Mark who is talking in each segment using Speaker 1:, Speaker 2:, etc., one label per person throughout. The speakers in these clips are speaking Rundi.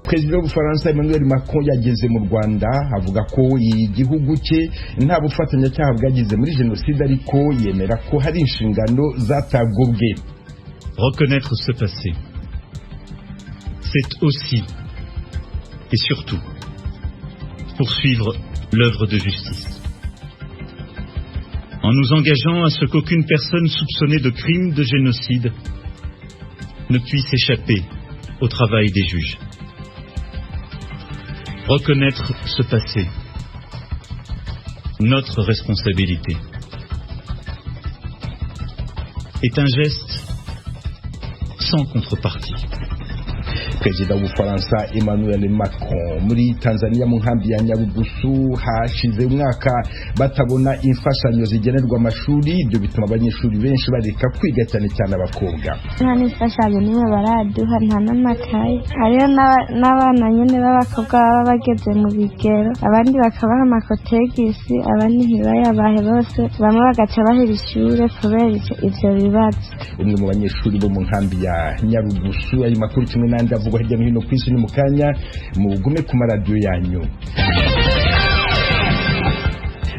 Speaker 1: Perezida w'Ubufaransa Emmanuel Macron yageze mu Rwanda, avuga ko igihugu cye nta bufatanyacyaha bwagize muri jenoside, ariko yemera ko hari inshingano zatagobwe.
Speaker 2: Reconnaître ce passé, c'est aussi et surtout poursuivre l'œuvre de justice. En nous engageant à ce qu'aucune personne soupçonnée de crime de génocide ne puisse échapper au travail des juges. Reconnaître ce passé, notre responsabilité, est un geste sans contrepartie.
Speaker 1: Perezida w'Ubufaransa Emmanuel Macron. Muri Tanzania, mu nkambi ya Nyarugusu, hashize umwaka batabona imfashanyo zigenerwa amashuri. Ibyo bituma abanyeshuri benshi bareka kwiga, cyane cyane abakobwa.
Speaker 3: Nta n'imfashanyo n'imwe baraduha, nta n'amakaye. Hariho n'abana nyine b'abakobwa baba bageze mu bigero, abandi bakabaha amakotegisi, abandi ntibayabahe bose, bamwe bagaca bahera ishure kubera ivyo bibazo.
Speaker 1: Umwe mu banyeshuri bo mu nkambi ya Nyarugusu. Ayo makuru kimwe n'andi avugwa hirya no hino ku isi ni mu kanya, mugume ku maradiyo yanyu.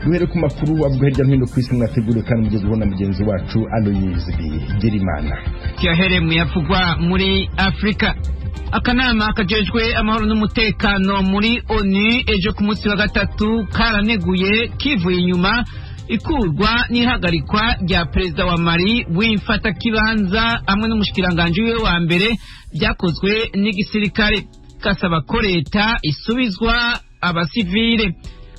Speaker 1: Duhere ku makuru avuga hirya no hino ku isi, mwateguriwe kandi mugezweho na mugenzi wacu Aloyizi Bigirimana.
Speaker 4: Tuyahere mu yavugwa muri Afurika. Akanama kajejwe amahoro n'umutekano muri ONU ejo ku munsi wa gatatu karaneguye kivuye inyuma ikurwa n'ihagarikwa rya perezida wa Mali w'imfatakibanza hamwe n'umushikiranganji wiwe wa mbere byakozwe n'igisirikare, gasaba ko leta isubizwa abasivile.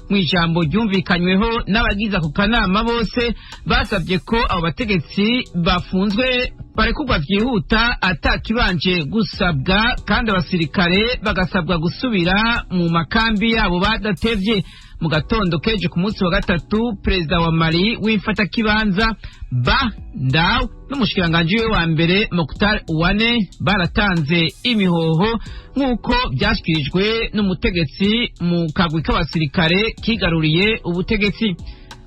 Speaker 4: Mu ijambo ryumvikanyweho n'abagize ako kanama bose, basabye ko abo bategetsi bafunzwe barekurwa byihuta atakibanje gusabwa, kandi abasirikare bagasabwa gusubira mu makambi yabo badatevye. Mu gatondo kejo ku munsi wa gatatu, perezida wa Mali w'imfatakibanza Ba Ndaw n'umushikiranganji we wa mbere Moctar Ouane baratanze imihoho, nk'uko byashyikirijwe n'umutegetsi mu kagwi k'abasirikare kigaruriye ubutegetsi.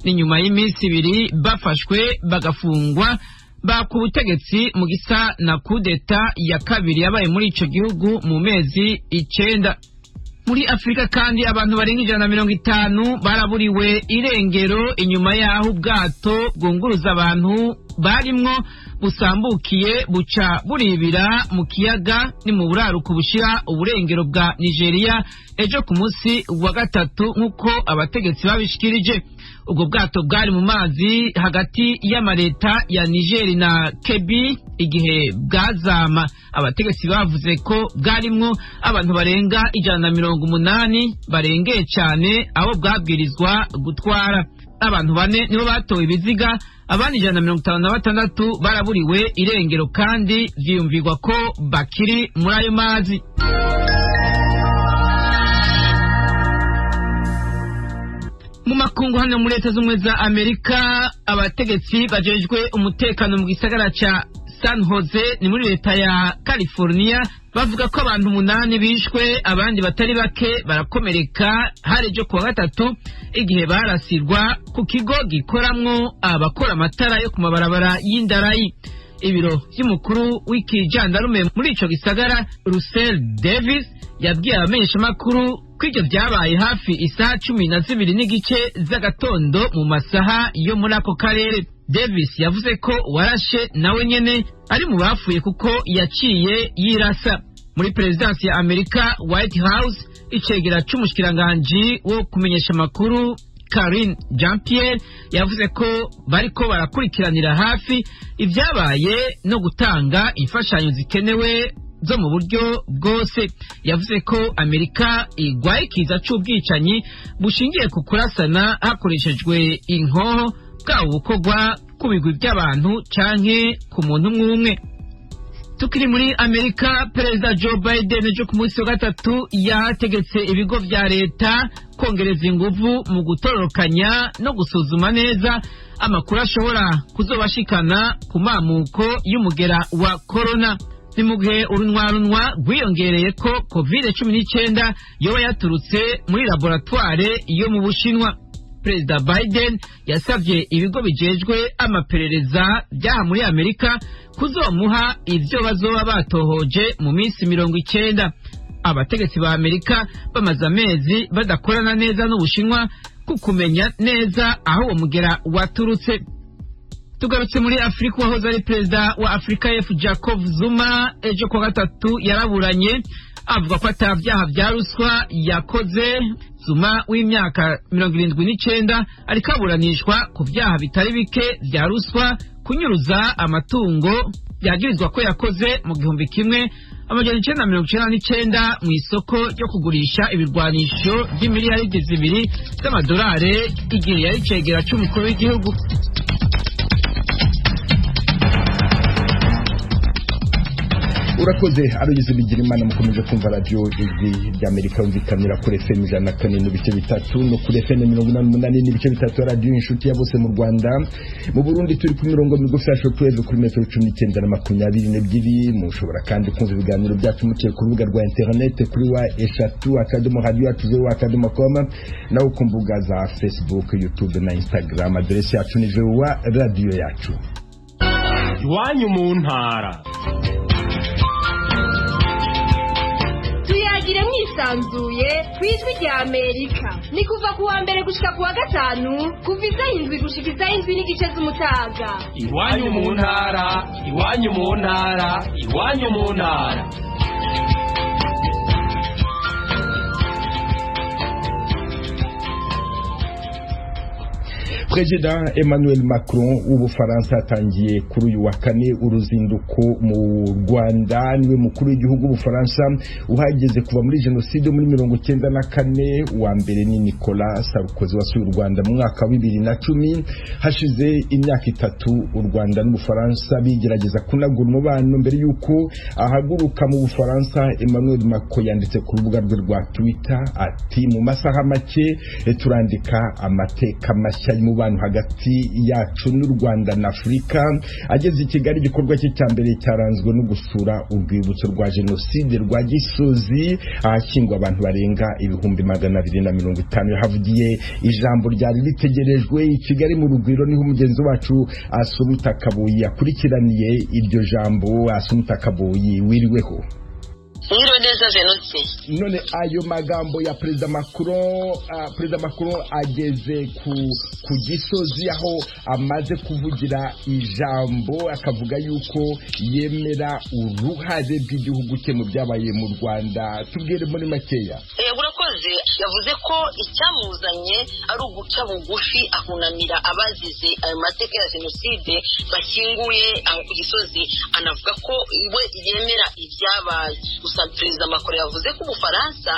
Speaker 4: Ni nyuma y'iminsi 2 bafashwe bagafungwa baka ubutegetsi mu gisa na kudeta ya kabiri yabaye muri ico gihugu mu mezi 9. Muri Afurika kandi, abantu barenga 150 baraburiwe irengero inyuma y'aho ubwato bwunguruza abantu barimwo busambukiye buca buribira mu kiyaga, ni mu buraruko bushira uburengero bwa Nigeria, ejo ku munsi wa gatatu, nk'uko abategetsi babishikirije. Ubwo bwato bwari mu mazi hagati y'amareta ya Niger na Kebbi igihe bwazama. Abategetsi bavuze ko bwarimwo abantu barenga 180, barengeye cyane abo bwabwirizwa gutwara. Abantu bane nibo batowe ibiziga, abandi 156 baraburiwe irengero, kandi vyiyumvirwa ko bakiri muri ayo mazi. Mu makungu, hano muri Leta z'Ubumwe za Amerika, abategetsi bajejwe umutekano mu gisagara ca San Jose, ni muri leta ya California, bavuga ko abantu umunani bishwe, abandi batari bake barakomereka, hari ejo kuwa gatatu igihe barasirwa ku kigo gikoramwo abakora amatara yo ku mabarabara y'indarayi. Ibiro vy'umukuru w'ikijandarume muri ico gisagara, Russell Davis, yabwiye abamenyeshamakuru ko ivyo vyabaye hafi isaha 12:30 z'agatondo mu masaha yo muri ako karere. Davis yavuze ko uwarashe nawe nyene ari mu bapfuye kuko yaciye yirasa. Muri perezidansi ya Amerika, White House, icegera c'umushikiranganji wo kumenyesha amakuru Karine Jean-Pierre yavuze ko bariko barakurikiranira hafi ibyabaye no gutanga imfashanyo zikenewe zo mu buryo bwose. Yavuze ko Amerika igwaye ikiza c'ubwicanyi bushingiye ku kurasana hakoreshejwe inkoho, bwaba ubukorwa ku bigwi by'abantu canke ku muntu umwe umwe. Tukiri muri Amerika, Perezida Joe Biden ejo ku munsi wa gatatu yategetse ibigo vya leta kongereza inguvu mu gutororokanya no gusuzuma neza amakuru ashobora kuzobashikana ku mamuko y'umugera wa corona. Ni mu gihe urunwarunwa rwiyongereye ko COVID-19 yoba yaturutse muri laboratware yo mu Bushinwa. Perezida Biden yasabye ibigo bijejwe amaperereza byaha muri Amerika kuzomuha ivyo bazoba batohoje mu minsi 90. Abategetsi ba Amerika bamaze amezi badakorana neza n'Ubushinwa ku kumenya neza aho uwo mugera waturutse. Tugarutse muri Afurika, uwahoze ari perezida wa Afurika y'Epfo Jacob Zuma ejo kuwa gatatu yaraburanye avuga ko ata byaha bya ruswa yakoze. Zuma w'imyaka 79 ariko aburanishwa ku byaha bitari bike bya ruswa, kunyuruza amatungo byagirizwa ko yakoze mu 1999 mu isoko ryo kugurisha ibirwanisho by'imiliyaridi 2 z'amadolari igihe yari icegera c'umukuru w'igihugu.
Speaker 1: Urakoze Aloyizi Bigirimana. Mukomeje kumva radiyo Ijwi ry'Amerika yumvikanira kuri FM 104.3 no kuri FM 88.3, radiyo Inshuti ya Bose mu Rwanda. Mu Burundi turi ku mirongo migufi ya shortwave kuri metero 19 na 22. Mushobora kandi kumva ibiganiro byacu muciye ku rubuga rwa internet kuri www.radioyacu.com, naho ku mbuga za Facebook, YouTube na Instagram aderesi yacu ni VOA Radiyo Yacu.
Speaker 5: Iwanyu mu ntara.
Speaker 6: Tuyagire mwisanzuye ku Ijwi rya Amerika. Ni kuva ku wa mbere gushika ku wa gatanu, kuva isaha 7 gushika isaha 7:30 z'umutaga.
Speaker 5: Iwanyu mu ntara, iwanyu mu ntara, iwanyu mu ntara.
Speaker 1: Perezida Emmanuel Macron w'Ubufaransa atangiye kuri uyu wa kane uruzinduko mu Rwanda. Niwe mukuru w'igihugu w'Ubufaransa uhageze kuva muri jenoside muri 94. Uwa mbere ni Nicolas Sarkozy wasuye u Rwanda mu mwaka wa 2010. Hashize imyaka 3 u Rwanda n'Ubufaransa bigerageza kunagura umubano. Mbere y'uko ahaguruka mu Bufaransa, Emmanuel Macron yanditse ku rubuga rwe rwa Twitter ati: mu masaha make turandika amateka mashya y'umubano hagati yacu n'u Rwanda na Afurika. Ageze i Kigali, igikorwa cye cya mbere cyaranzwe no gusura urwibutso rwa jenoside rwa Gisozi, ahashyingwa abantu barenga 250,000. Yahavugiye ijambo ryari ritegerejwe. I Kigali mu Rugwiro niho umugenzi wacu Asumuta Kaboyi akurikiraniye iryo jambo. Asumuta Kaboyi, wiriweho?
Speaker 7: Mwiriwe neza, Venutse.
Speaker 1: None ayo magambo ya Perezida Macron, Perezida Macron ageze ku Gisozi aho amaze kuvugira ijambo akavuga yuko yemera uruhare rw'igihugu cye mu byabaye mu Rwanda, tubwire muri makeya.
Speaker 7: Urakoze. Yavuze ko icyamuzanye ari uguca bugufi akunamira abazize ayo mateka ya jenoside bashyinguye aho ku Gisozi, anavuga ko we yemera ibyabaye. Gusa Perezida Macron yavuze ko Ubufaransa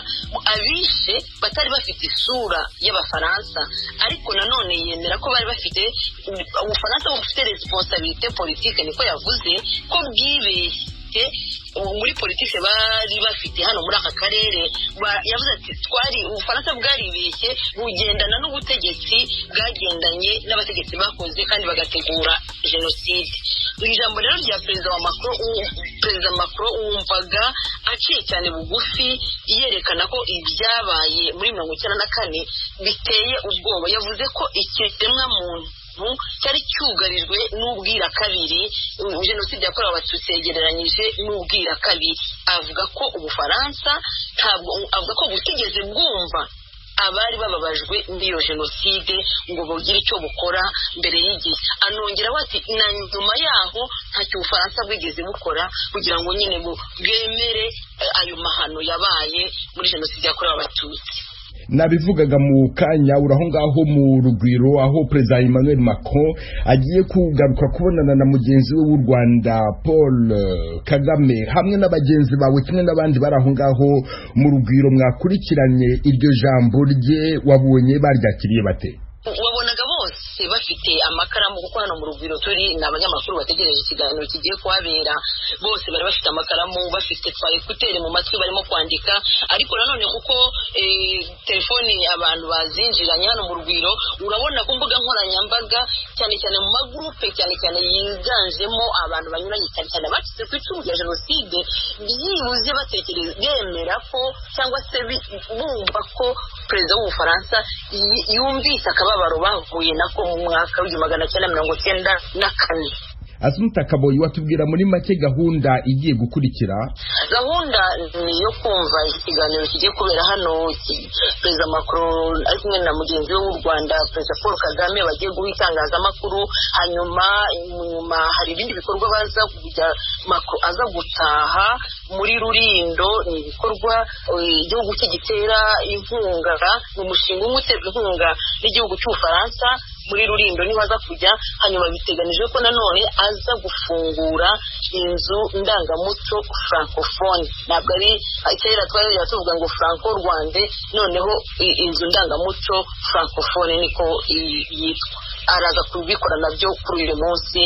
Speaker 7: abishe batari bafite isura y'Abafaransa, ariko nanone yemera ko bari bafite, Ubufaransa bufite responsabilité politique, niko yavuze, ko bwibeshye muri politike bari bafite hano muri aka karere. Yavuze ati twari Ubufaransa bwaribeshye bugendana n'ubutegetsi bwagendanye n'abategetsi bakoze kandi bagategura jenoside. Ijambo rero rya Perezida wa Macron, Perezida Macron wumvaga aciye cyane bugufi, yerekana ko ibyabaye muri 94 biteye ubwoba. Yavuze ko ikiremwa muntu cyari cyugarijwe n'ubwira kabiri, jenoside yakorewe Abatutsi yegereranyije n'ubwira kabiri. Avuga ko Ubufaransa ntabwo, avuga ko butigeze bwumva abari bababajwe n'iyo jenoside ngo bugire icyo bukora mbere y'igihe. Anongeraho ati na nyuma yaho ntacyo Ubufaransa bwigeze bukora kugira ngo nyine bwemere ayo mahano yabaye muri jenoside yakorewe Abatutsi.
Speaker 1: Nabivugaga mu kanya, uraho ngaho mu Rugwiro aho Perezida Emmanuel Macron agiye kugaruka kubonana na mugenzi we w'u Rwanda Paul Kagame. Hamwe na bagenzi bawe kimwe n'abandi bari aho ngaho mu Rugwiro mwakurikiranye iryo jambo rye, wabonye baryakiriye bate?
Speaker 7: Wabonaga bose bafite amakaramu, kuko hano mu Rugwiro turi ni abanyamakuru bategereje ikiganiro kigiye kuhabera. Bose bari bafite amakaramu, bafite twa ekuteri mu matwi, barimo kwandika. Ariko nanone kuko telefoni abantu bazinjiranye hano mu Rugwiro, urabona ku mbuga nkoranyambaga, cyane cyane mu magurupe, cyane cyane yiganjemo abantu banyuranye, cyane cyane abacitse ku icumu rya jenoside, byibuze batekereza bemera ko cyangwa se bumva ko perezida w'Ubufaransa yumvise akababaro bahuye nako mu mwaka w'1994.
Speaker 1: Asumuta Kaboyi, watubwira muri make gahunda igiye gukurikira?
Speaker 7: Gahunda ni iyo kumva ikiganiro kigiye kubera hano, Perezida Macron ari kumwe na mugenzi we w'u Rwanda Perezida Paul Kagame, bagiye guha itangazamakuru. Hanyuma nyuma hari ibindi bikorwa baza kujya, Macron aza gutaha muri Rurindo. Ni ibikorwa igihugu cye gitera inkunga, ni umushinga umwe uterwa inkunga n'igihugu cy'Ubufaransa. Muri Rurindo niho aza kujya. Hanyuma biteganijwe ko nanone aza gufungura inzu ndangamuco francophone. Ntabwo ari kera twari tuvuga ngo franco rwande, noneho inzu ndangamuco francophone niko yitwa. Araza kubikora nabyo kuri uyu munsi.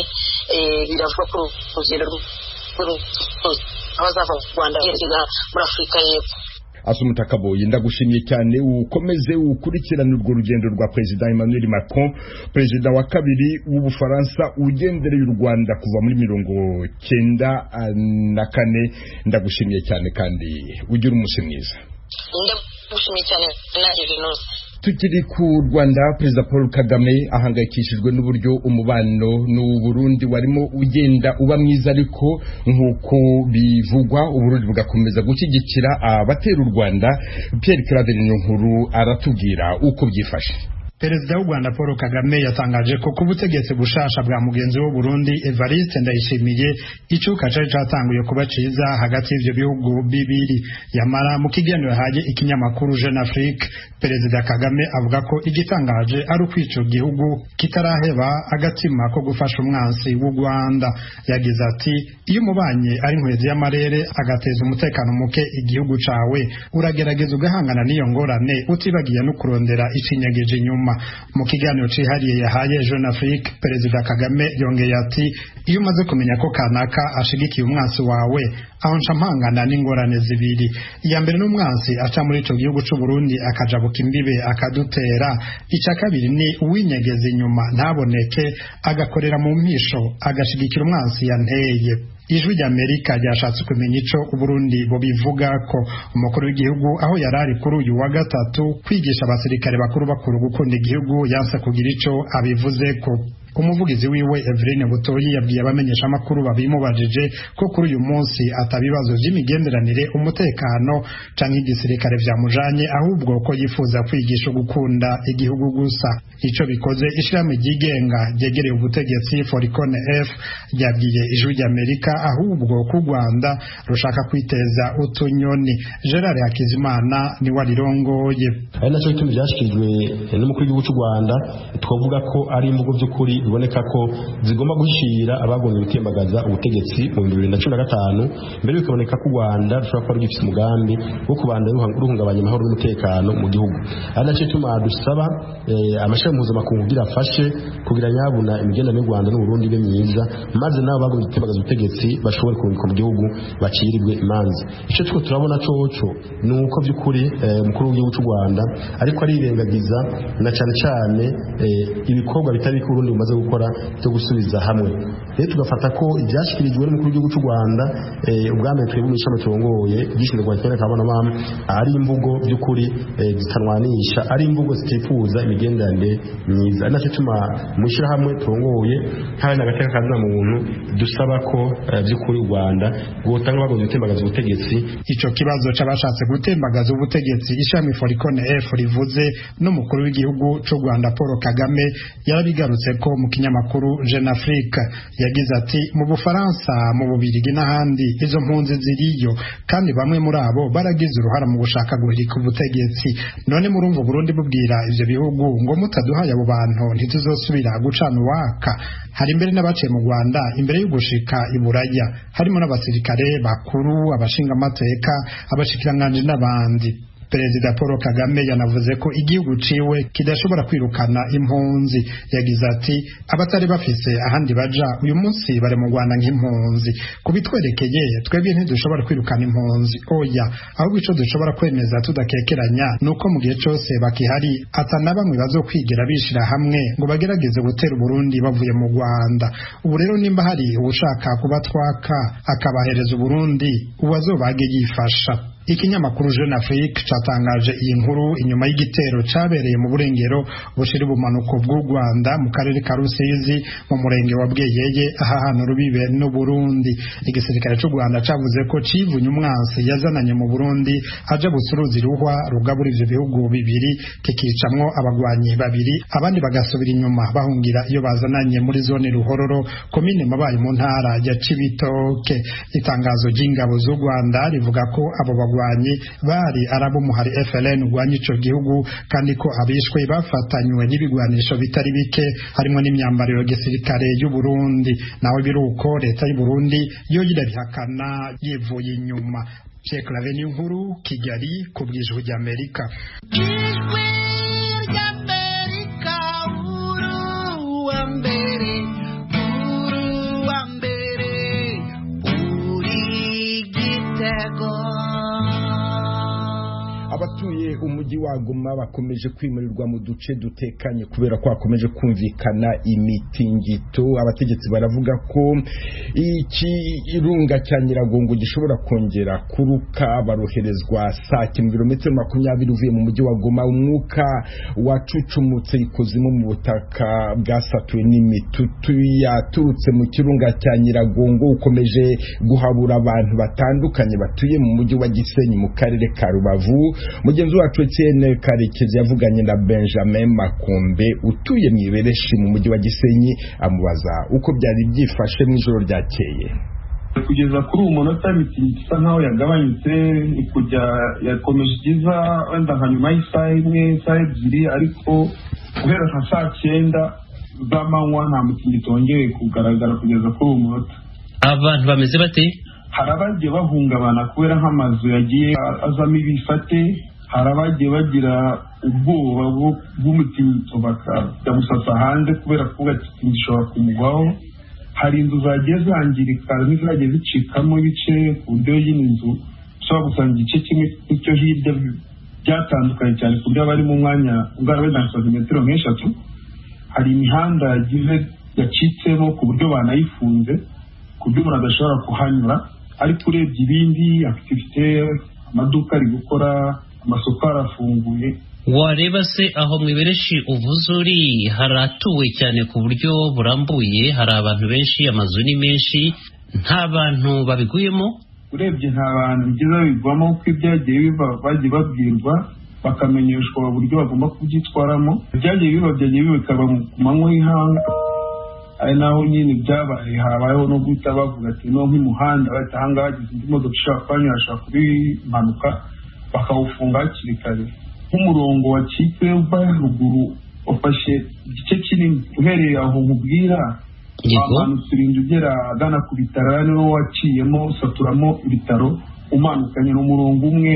Speaker 7: Biravuga ko urugendo abazava mu Rwanda yerekeza muri Afurika y'Epfo.
Speaker 1: Asumuta Kaboyi, ndagushimiye cyane. Ukomeze ukurikirane urwo rugendo rwa Perezida Emmanuel Macron, perezida wa kabiri w'Ubufaransa ugendereye u Rwanda kuva muri 94. Ndagushimiye cyane kandi ugira umunsi mwiza.
Speaker 7: Ndagushimiye cyane nanjye, Venuste.
Speaker 1: Tukiri ku Rwanda, Perezida Paul Kagame ahangayikishijwe n'uburyo umubano n'u Burundi warimo ugenda uba mwiza, ariko nk'uko bivugwa Uburundi bugakomeza gushyigikira abatera u Rwanda. Pierre Claver Niyonkuru aratubwira uko byifashe.
Speaker 8: Perezida w'u Rwanda Paul Kagame yatangaje ko ku butegetsi bushasha bwa mugenzi w'u Burundi Evariste Ndayishimiye, icuka cari catanguye kuba ciza hagati y'ivyo bihugu bibiri. Yamara mu kiganiro yahaye ikinyamakuru Jeune Afrique, Perezida Kagame avuga ko igitangaje ari uko ico gihugu kitaraheba agatima ko gufasha umwansi w'u Rwanda. Yagize ati: "Iyo umubanyi ari inkwezi y'amarere agateza umutekano muke igihugu cawe, uragerageza ugahangana n'iyo ngorane, utibagiye no kurondera icinyegeje inyuma." Mu kiganiro cihariye yahaye Jeune Afrique, Perezida Kagame yongeye ati: "Iyo umaze kumenya ko kanaka ashigikiye umwansi wawe, aho nca mpangana n'ingorane zibiri. Iya mbere n'umwansi aca muri ico gihugu c'u Burundi akajabuka imbibe akadutera. Ica kabiri ni uwinyegeza inyuma ntaboneke, agakorera mu mpisho, agashigikira umwansi yanteye." Ijwi ry'Amerika ryashatse kumenya ico Uburundi bubivuga ko umukuru w'igihugu, aho yarari kuri uyu wa gatatu kwigisha abasirikare bakuru bakuru gukunda igihugu, yanse kugira ico abivuzeko. Umuvugizi wiwe Eveline Butoyi yabwiye abamenyeshamakuru babimubajije ko kuri uyu munsi atabibazo vy'imigenderanire, umutekano canke igisirikare vyamujanye, ahubwo ko yifuza kwigisha gukunda igihugu gusa. Ico bikoze, ishirahamwe ryigenga ryegereye ubutegetsi Foricone F ryabwiye Ijwi ry'Amerika ahubwo ko u Rwanda rushaka kwiteza utunyoni. Gerard Hakizimana ni warirongoye.
Speaker 9: Ari nacyo gituma ivyashikirijwe n'umukuru w'igihugu cy'u Rwanda twavuga ko ari imvugo by'ukuri biboneka ko zigomba gushira abagombye gutembagaza ubutegetsi mu 2015. Mbere bikaboneka ko u Rwanda rushobora kuba rugifite umugambi wo kubanda ruhungabanya amahoro n'umutekano mu gihugu. Ari nacyo gituma dusaba amashami mpuzamakungu kugira afashe kugira nyabuna imigenderanire y'u Rwanda n'u Burundi ibe myiza, maze nabo bagombye gutembagaza ubutegetsi bashobore kurungikwa mu gihugu bacirirwe imanza. Icyo two turabona coco ni uko by'ukuri umukuru w'igihugu cy'u Rwanda ariko arirengagiza na cyane cyane ibikorwa bitari bike Uburundi bumaze gukora byo gusubiza hamwe. Rero tugafata ko ibyashyikirijwe n'umukuru w'igihugu cy'u Rwanda, ubwa mbere twebwe mw'ishami turongoye gishinzwe kwakira kabona mama, ari imvugo by'ukuri zitanwanisha, ari imvugo zitifuza imigenderanire myiza. Ari nacyo tuma mu turongoye nk'abanya agateka kazina muntu dusaba ko by'ukuri u Rwanda rwotanga bagombye gutembagaza ubutegetsi.
Speaker 8: Ico kibazo c'abashatse gutembagaza ubutegetsi ishami Foricone F rivuze, n'umukuru w'igihugu c'u Rwanda Paul Kagame yarabigarutse ko mu kinyamakuru Jeune Afrique. Yagize ati: "Mu Bufaransa, mu Bubirigi n'ahandi izo mpunzi ziriyo, kandi bamwe muri abo baragize uruhara mu gushaka guhirika ubutegetsi. None murumva Burundi bubwira ivyo bihugu ngo mutaduhaye abo bantu ntituzosubira gucana uwaka? Hari imbere n'abaciye mu Rwanda imbere yo gushika i Buraya, harimo n'abasirikare bakuru, abashingamateka, abashikiranganji n'abandi." Perezida Paul Kagame yanavuze ko igihugu ciwe kidashobora kwirukana impunzi. Yagize ati: "Abatari bafise ahandi baja uyu munsi bari mu Rwanda nk'impunzi. Kubitwerekeye twebwe ntidushobora kwirukana impunzi, oya. Ahubwo ico dushobora kwemeza tudakekeranya nuko mu gihe cose bakihari ata na bamwe bazokwigira bishira hamwe ngo bagerageze gutera Uburundi bavuye mu Rwanda. Ubu rero nimba hari uwushaka kubatwaka akabahereza Uburundi, ubu azobage yifasha." Ikinyamakuru Jeune Afrique catangaje iyi nkuru inyuma y'igitero cabereye mu burengero bushira ubumanuko bw'u Rwanda mu karere ka Rusizi mu murenge wa Bweyeye ahahana urubibe n'u Burundi. Igisirikare c'u Rwanda cavuze ko civunye umwansi yazananye mu Burundi aja busuruzi ruhwa rugabura ivyo bihugu bibiri, kikicamwo abagwanyi babiri, abandi bagasubira inyuma bahungira iyo bazananye muri zone Ruhororo, komine Mabayi mu ntara ya Cibitoke. Itangazo ry'ingabo z'u Rwanda rivuga ko abo bagwanyi bari arabo muhari FLN urwanya ico gihugu, kandi ko abishwe bafatanywe n'ibigwanisho bitari bike harimo n'imyambaro ya gisirikare y'u Burundi. Naho biruko leta y'u Burundi yo irabihakana yivuye inyuma. Pierre Claver Niyonkuru, Kigali, ku bw'Ijwi ry'Amerika.
Speaker 10: Ijwi ry'Amerika, uruwa mbere, uruwa mbere, uri igitego.
Speaker 1: Abatuye umujyi wa Goma bakomeje kwimurirwa mu duce dutekanye kubera ko hakomeje kumvikana imitingito. Abategetsi baravuga ko ikirunga cya Nyiragongo gishobora kongera kuruka. Baroherezwa Sake mu birometero 20 uvuye mu mujyi wa Goma. Umwuka wacucumutse ikuzimu mu butaka bwasatuwe n'imitutu yaturutse mu kirunga cya Nyiragongo ukomeje guhabura abantu batandukanye batuye mu mujyi wa Gisenyi mu karere ka Rubavu. Mugenzi wacu Etienne Karekezi yavuganye na Benjamin Makombe utuye mu Ibereshi mu mujyi wa Gisenyi, amubaza uko byari byifashe mu ijoro ryakeye.
Speaker 11: Kugeza kuri uyu munota imitingito isa nkaho yagabanyutse, kujya yakomeje igiza wenda nka nyuma y'isaha imwe, isaha ebyiri, ariko guhera nka saa 9 z'amanywa nta mutingito wongeye kugaragara kugeza kuri uyu munota.
Speaker 12: Abantu bameze bate?
Speaker 11: Hari abagiye bahungabana kubera nk'amazu yagiye azamo ibifate, hari abagiye bagira ubwoba bw'umutingito bakajya gusasa hanze kubera kuvuga ati gishobora kumugwaho. Hari inzu zagiye zangirika n'izagiye zicikamo ibice, ku buryo nyine inzu ushobora gusanga igice kimwe n'icyo hirya byatandukanye cyane, ku buryo abari mu mwanya ungana wenda nka santimetero nk'eshatu. Hari imihanda yagize yacitsemo ku buryo banayifunze, ku buryo umuntu adashobora kuhanyura. Ariko urebye ibindi activite, amaduka ari gukora, amasoko arafunguye.
Speaker 12: Wareba se aho mu Ibereshi uvuze uri haratuwe cyane ku buryo burambuye, hari abantu benshi, amazu ni menshi, nta bantu babiguyemo?
Speaker 11: Urebye nta bantu bigeze babigwamo, kuko ibyagiye biba bagiye babwirwa bakamenyeshwa uburyo bagomba kubyitwaramo. Ibyagiye biba byagiye bikaba ku manywa y'ihanga, ari naho nyine byabaye habayeho no guhita bavuga ati no nk'umuhanda bahita ahangaha hagize indi modoka ishobora kuhanyura hashobora kuba impanuka, bakawufunga hakiri kare. Nk'umurongo wacitse uva ruguru wafashe igice kinini uhereye aho nkubwira, wamanutse urinda ugera agana ku bitaro, niwo waciyemo usaturamo ibitaro, umanukanye n'umurongo umwe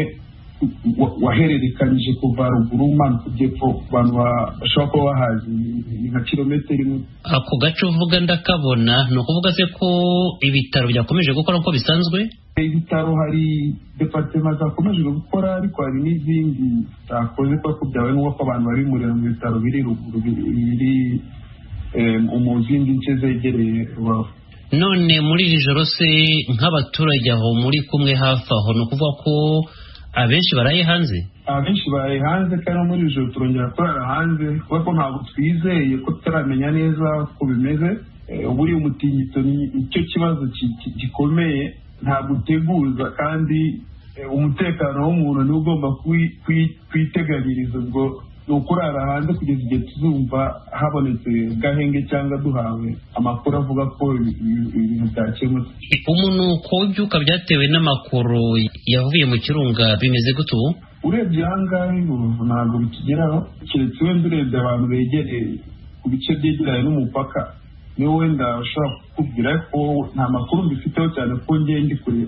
Speaker 11: wahererekanyije kuva ruguru umanuka ujya epfo. Ku bantu bashobora kuba bahazi ni nka kilometero imwe.
Speaker 12: Ako gace uvuga ndakabona, ni ukuvuga se ko ibitaro byakomeje gukora uko bisanzwe?
Speaker 11: Ibitaro hari departema zakomeje gukora, ariko hari n'izindi zitakoze kubera ko byabaye ngombwa ko abantu babimurira mu bitaro biri ruguru, biri mu zindi nce zegereye Rubavu.
Speaker 12: None muri iri joro se nk'abaturage aho muri kumwe hafi aho, ni ukuvuga ko abenshi baraye hanze?
Speaker 11: Abenshi baraye hanze, kandi no muri iri joro turongera kurara hanze kubera ko ntabwo twizeye ko tutaramenya neza uko bimeze. Buriya umutingito nicyo kibazo gikomeye, ntabwo uteguza, kandi umutekano w'umuntu niwo ugomba kwiteganyiriza. Ubwo ni ukurara hanze kugeza igihe tuzumva habonetse gahenge cyangwa duhawe amakuru avuga ko ibintu byakemutse.
Speaker 12: Umunuko w'ibyuka byatewe n'amakuru yavuye mu kirunga bimeze gute ubu?
Speaker 11: Urebye aha ngaha ntabwo bitugeraho, keretse wenda urebye abantu begereye ku bice byegeranye n'umupaka, niwo wenda ushobora kukubwira ko nta makuru mbifiteho cyane ko ngiye ndi kure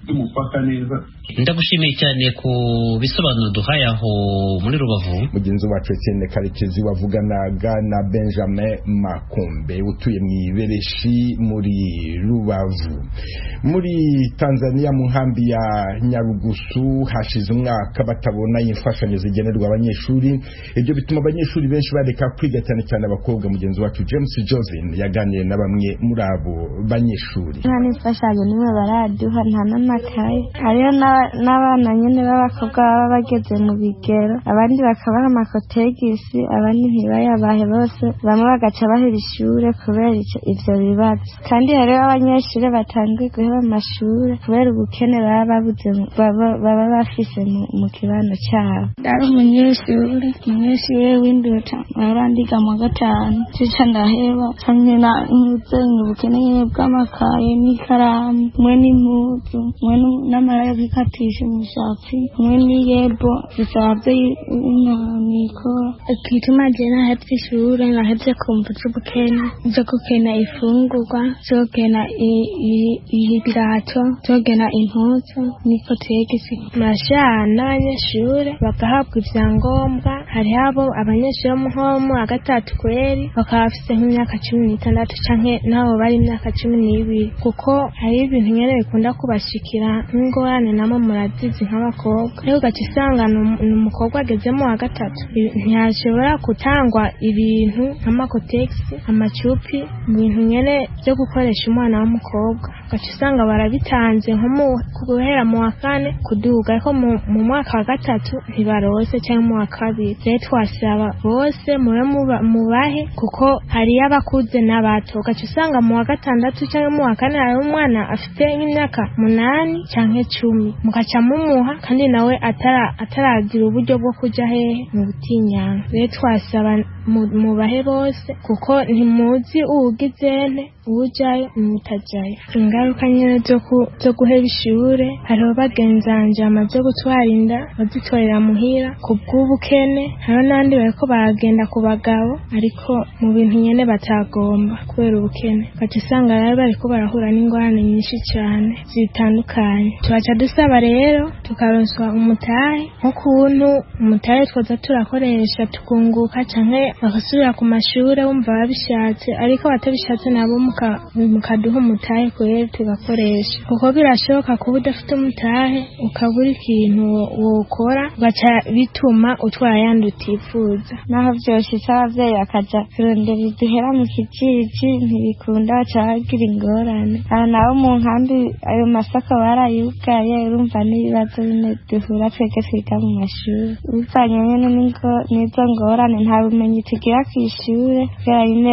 Speaker 11: y'umupaka neza.
Speaker 12: Ndagushimiye cyane ku bisobanuro duhaye aho muri Rubavu.
Speaker 1: Mugenzi wacu Etienne Karekezi wavuganaga na Benjamin Makombe utuye mu Ibereshi muri Rubavu. Muri Tanzania mu nkambi ya Nyarugusu hashize umwaka batabona imfashanyo zigenerwa abanyeshuri. Ibyo bituma abanyeshuri benshi bareka kwiga, cyane cyane abakobwa. Mugenzi wacu James Jovin yaganiriye na bamwe muri abo banyeshuri.
Speaker 3: Nta n'imfashanyo nimwe baraduha, nta n'amakaye. n'amakaye. Hariho n'abana nyene b'abakobwa baba bageze mu bigero, abandi bakabaha amakotegisi, abandi ntibayabahe bose, bamwe bagaca baheba ishure kubera ivyo bibazo. Kandi hariho abanyeshure batanguye guheba amashure kubera ubukene baba babuze, baba bafise mu kibano cabo.
Speaker 13: Ndari umunyeshure w'induta, nahora ndiga mu wa gatanu, cica ndaheba nkena ubukene nyene bw'amakaye n'ikaramu mwe n'impuzu mwe n'amara yo kwikatisha imishatsi mwe n'iyebo zisavye umwamikoro.
Speaker 3: Igituma je nahevye ishure, nahevye kumva z'ubukene, zo gukena ifungurwa, zo gukena ibirato, zo gukena impuzu n'ikotegisi.
Speaker 14: Murashana n'abanyeshure bagahabwa ivyangombwa. Hariho abo abanyeshure bo mu wa gatatu kweri bakaba bafise nk'imyaka 16 canke nabo bari imyaka 12, kuko hari ibintu nyene bikunda kubashikira nk'ingorane, namwe murazizi nk'abakobwa. Ariko ugaca usanga ni umukobwa ageze mu wa gatatu ntiyashobora gutangwa ibintu nk'amakotegisi, amacupi, ibintu nyene vyo gukoresha umwana w'umukobwa. Ugaca usanga barabitanze nko guhera mu wa kane kuduga, ariko mu mwaka wa gatatu ntibarose canke mu wa kabiri. Rero twasaba bose mube mubahe, kuko hariyo abakuze n'abato. Ugaca usanga mu wa gatandatu canke mu wa kane hariho umwana afite nk'imyaka 8 canke 10, mugaca mumuha kandi nawe ataragira uburyo bwo kuja hehe mu butinyanka. Rero twasaba mubahe bose, kuko ntimuzi uwugizene uwujayo n'utajayo. Ingaruka nyene zo guheba ishure, hariho bagenzanje bamaze gutwara inda bazitwarira muhira kubw'ubukene, hariho n'abandi bariko baragenda ku bagabo ariko mu bintu nyene batagomba kubera ubukene. Ugaca usanga rero bariko barahura n'ingorane nyinshi cane zitandukanye. Tugaca dusaba rero tukaronswa umutahe, nk'ukuntu umutahe twoza turakoresha tukunguka, canke bagasubira ku mashure bumva babishatse, ariko batabishatse nabo mukaduha umutahe kweri tugakoresha, kuko birashoboka kuba udafite umutahe ukabura ikintu wokora, ugaca bituma utwara yandi utifuza.
Speaker 3: Naho vyoshitse abavyeyi bakaja kurondera uduhera mu kijiji ntibikunda, baca bagira ingorane. Aha nabo mu nkambi ayo masoko barayugaye, urumva n'ibibazo bimwe duhura twebwe twiga mu mashure bivanye nyene n'izo ngorane. Nta bumenyi tugira kw'ishure kubera nyene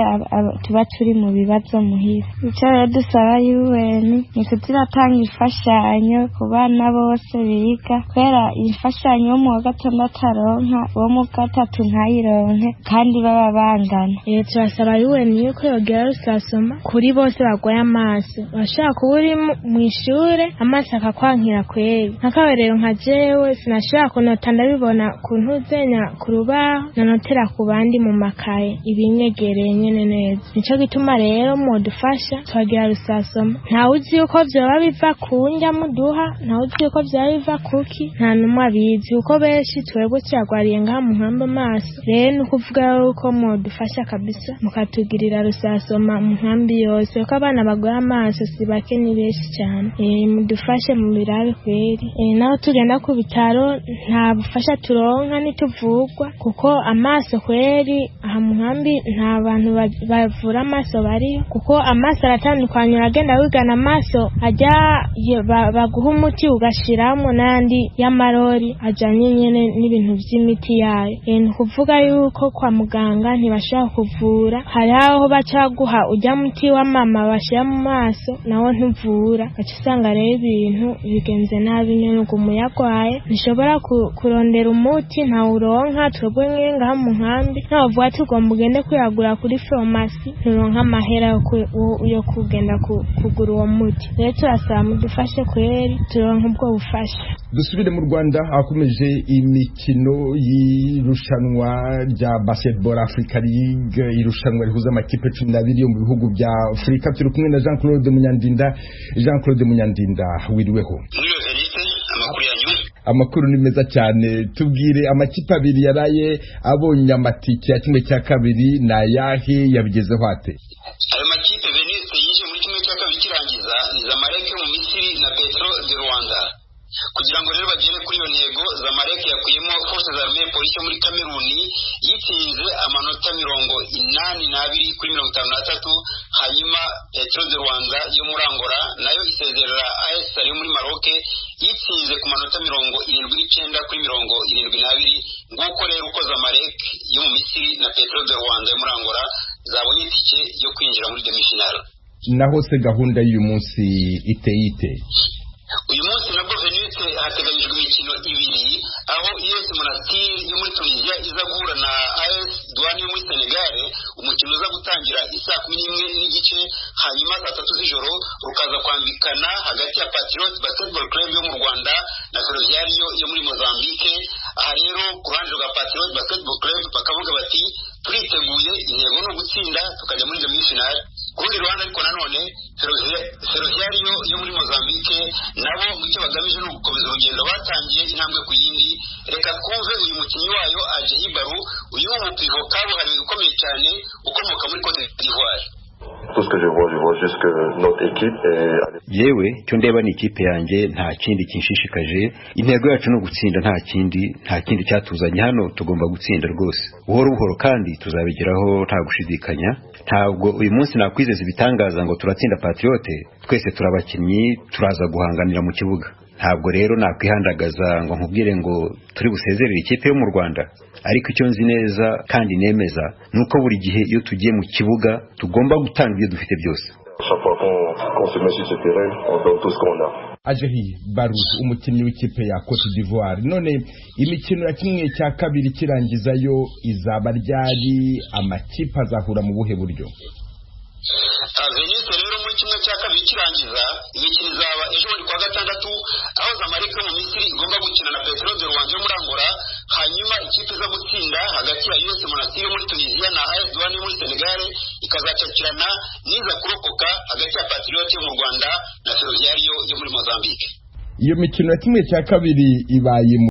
Speaker 3: tuba turi mu bibazo muhira. Ico rero dusaba UN ni kuziratanga imfashanyo ku bana bose biga, kubera imfashanyo wo mu wa gatandatu aronka, uwo mu gatatu ntayironke, kandi baba bangana.
Speaker 14: Turasaba UN yuko yogira rusasoma kuri bose barwaye amaso. Urashobora kuba uri mw'ishure amaso akakwankira kweri, nk'akarorero nka jewe sinashobora kunota ndabibona ku ntuzenya ku rubaho, nanotera ku bandi mu makaye ibinyegereye nyene neza. Nico gituma rero mwodufasha tukagira rusasoma. Ntawe uzi yuko vyoba biva ku ndya muduha, ntawe uzi yuko vyoba biva kuki, nta n'umwe abizi, kuko benshi twebwe tuyagwariye ngaha mu nkambi amaso. Rero ni ukuvuga yuko mwodufasha kabisa mukatugirira rusasoma mu nkambi yose, kuko abana bagwaye amaso si bake, ni benshi cane. Mudufashe mu birabe kweri. Naho tugenda ku bitaro nta bufasha turonka, ntituvugwa, kuko amaso kweri aha mu nkambi nta bantu bavura amaso bariyo, kuko amaso aratandukanye. Uragenda wigana amaso ajya baguha umuti ugashiramo, n'ayandi y'amarori ajanye nyene n'ibintu vy'imiti yayo. Ni ukuvuga yuko kwa muganga ntibashobora kuvura, hari aho baca baguha ujya muti wa mama bashira mu maso nawo ntuvura. Ugaca usanga rero ibintu bigenze nabi nyene, uguma uyagwaye ntishobora kurondera umuti, ntawuronka. Twebwe nyene ngaha mu nkambi ntawovuga ati ugomba ugende kuyagura kuri farumasi, nturonka amahera yo kugenda kugura uwo muti. Rero turasaba mudufashe kweri turonke ubwo bufasha.
Speaker 1: Dusubire mu Rwanda ahakomeje imikino y'irushanwa rya Basketball Africa League, irushanwa rihuza amakipe 12 yo mu bihugu bya Afurika. Turi kumwe na Jean Claude Munyandinda. Jean Claude Munyandinda, wiriweho? Amakuru ni meza cyane. Tubwire amakipe abiri yaraye abonye amatike ya 1/2 ni ayahe, yabigezeho ate?
Speaker 15: Ayo makipe Veniste yinjiye muri 1/2 kirangiza ni Zamalek yo mu Misiri na Petro de Rwanda. Kugira ngo rero bagere kuri iyo ntego, Zamalek yakuyemo Forces Armées Police yo muri Kameruni yitsinze amanota 82 kuri 53, hanyuma Petro de Rwanda yo muri Angola nayo isezerera AS Sali yo muri Maroc yitsinze ku manota 79 kuri 72. Nguko rero uko Zamalek yo mu Misiri na Petro de Rwanda yo muri Angola zabonye itike yo kwinjira muri demi-finale.
Speaker 1: Naho se gahunda y'uyu munsi iteye ite?
Speaker 15: Uyu munsi nabwo Venise hateganyijwe imikino ibiri, aho US Monastir yo muri Tunisia iza guhura na AS Douane yo muri Senegal. Umukino uza gutangira isaa 11:30, hanyuma saa 3 z'ijoro rukaza kwambikana hagati ya Patriots Basketball Club yo mu Rwanda na Ferroviario yo muri Mozambique. Aha rero ku ruhande rwa Patriots Basketball Club bakavuga bati turiteguye, intego ni ugutsinda tukajya muri demi-finale. Ku rundi ruhande ariko nanone Ferroviario yo muri Mozambique nabo icyo bagamije ni ugukomeza urugendo batangiye intambwe ku yindi. Reka twumve uyu mukinnyi wayo Ajehi Baru, uyu ni umupivo kabuhariwe ukomeye cyane ukomoka muri Cote d'Ivoire.
Speaker 16: Yewe icyo ndeba ni ikipe yanjye, nta kindi kinshishikaje. Intego yacu ni ugutsinda, nta kindi cyatuzanye hano, tugomba gutsinda rwose buhoro buhoro, kandi tuzabigeraho nta gushidikanya. Ntabwo uyu munsi nakwizeza ibitangaza ngo turatsinda Patriote, twese turabakinnyi, turaza guhanganira mu kibuga. Ntabwo rero nakwihandagaza ngo nkubwire ngo turi busezerere ikipe yo mu Rwanda, ariko icyo nzi neza kandi nemeza ni uko buri gihe iyo tugiye mu kibuga tugomba gutanga ibyo dufite byose.
Speaker 1: Ajehi Baru, umukinnyi w'ikipe ya Cote d'Ivoire. None imikino ya 1/2 kirangizayo izaba ryari? Amakipe azahura mu buhe buryo?
Speaker 15: Venise rero muri 1/2 kirangiza imikino izaba ejo bundi kuwa gatandatu, aho Zamalek yo mu Misiri igomba gukina na Petro de Rwanda yo muri Angola, hanyuma ikipe iza gutsinda hagati ya US Monastir yo muri Tunisia na AS Douane yo muri Senegal ikazacakirana n'iza kurokoka hagati ya Patriote yo mu Rwanda na Ferroviario yo muri Mozambique.
Speaker 1: Iyo mikino ya 1/2 ibaye